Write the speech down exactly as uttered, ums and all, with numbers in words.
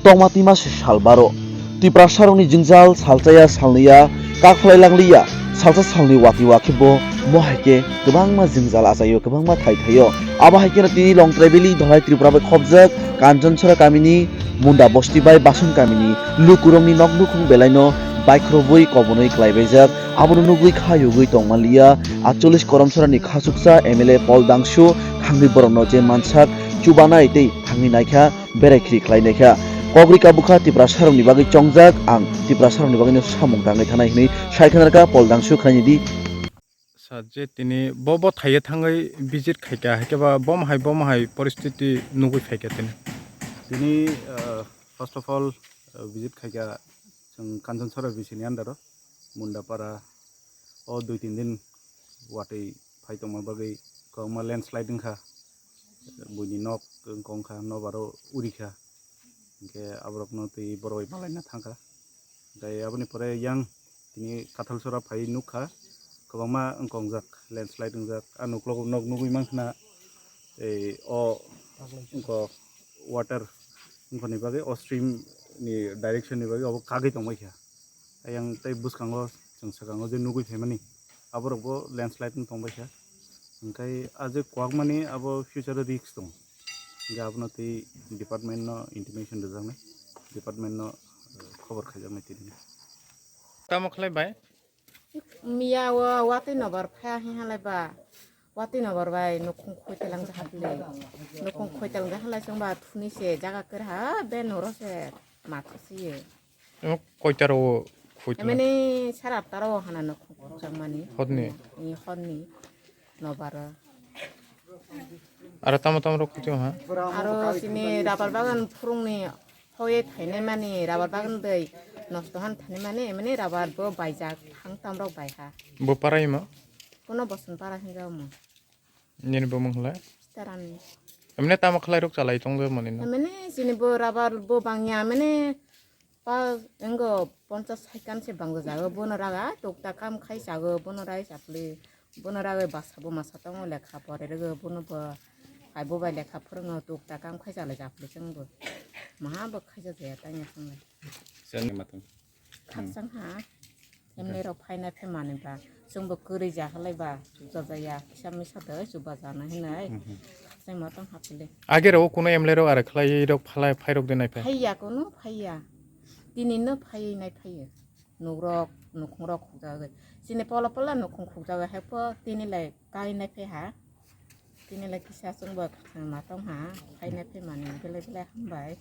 Tongma twima se sal baro. Tiprasarokni jwngjal salchaya salnwiya kakphlai langliya, salsa salni waki waki bo mohai khe kwbangma jwngjal achaio, kwbangma thai thaio. Abo hai kheno tini Longtrai Valley Dholai Tripura bai khopjak Kanchonsora kamini Munda bosti bai Basun kamini lukurokni nok nukhung belaino baikhorobwi kobonwi klaibaijak. Abono nugwi khayogwi tongmanliya. Atchollis Koromsorani khachuksa M L A Paul Dangsu thangwi borokno je mansak chubanai tei thangwi naikha, berai khiri khlai naikha. Kok rika bwkha Tiprasarokni bagwi chongjak, ang Tiprasarokni bagwino samung tangwi thanai hwnwi sai khanarkha Paul Dangsu khlaini di. Sa je tini bo bo thaiya thangwi visit khaikha, haikhe ba bom hai bom hai poristiti nugwi phaikha tini. Tini, uh, first of all, uh, visit khaikha chwng Kanchonsora V C ni under o, Mundapara o dui tin din watwi phai tongma bagwi kwbangma landslide wngkha, buini nok wngkha, nobaro urikha, hinkhe aborokno twi borok bai malaina thangkha. Hinkhe aboni pore yang tini Kathalsora phai nukha, kwbangma wngkongjak, landslide wngjak. A nuklok nok nugwi mankha na, ei o wngkha water wngkhani bagwi, o stream ni direction ni bagwi obo kagwi tongbaikha. Ayang tei bwskango chwng swkango je nugwi phaimani, aborokbo landslide wng tongbaikha. Hinkhe a je kwakmani abo future o risk tongo. Hinkhe abono tei department no intimation rwjaknai, department no, eh, khobor khaijaknai tini. Tamo khlai bai? Miya o watwi nobar phaya hinhalai ba. Watwi nobar bai nukhung khoitelang jahaklai. Nukhung khoitelang jahalai chwngba thuni se jaga kwrha be noro se matha siye. Emo koita ro o khoito? Emani sara atta ro hana nukhung khokjakmani. Hotni? Ni hotni. Nobaro. Aro tamo tamo rok khoito ha? Aro sini rabar bagan phurungni hoye thainai mani, rabar bagan dei nosto han thainai mani, emani rabar bo baijak thang tam rok bai ha. Bo parai ma? Kuno boson para hinjao mo. Nini bo mung khlai? Sitarani. Emne tamo khlai rok chalai tong mani no? Emani sini bo rabar bo bangya, emani pa engo ponchas saikan se bangjago, bono raga tukta kam khai chago, bono rai chapli, bono raga basa bo masa tongo lekha pore rego, bono bo hai bo bai lekha phwrwngo, tukta kam khai chalai chapli chwng bo. Maha bo khaija jaya tanya thang lai. Sani matang. Khakchang ha. Emne rok phainai phaimani ba. Chwngbo kwrwi jahalai ba. Chukjajaya. Kisa misa doi chubajana hinai. Mhm. Khakchang ma tong hapile. Age rok kuno emle rok are khlai rok phalai phai rok denai phai. Phaiya kuno phaiya. Tini no phai nai phaiyo. Nukrok nukhung rok khukjagwi. Chini pola pola nukhung khukjagwi hai po tini lai kai nai phai ha. Tini lai kisa chwngbo khakchang ma tong ha. Phainai phaimani belai belai hambai.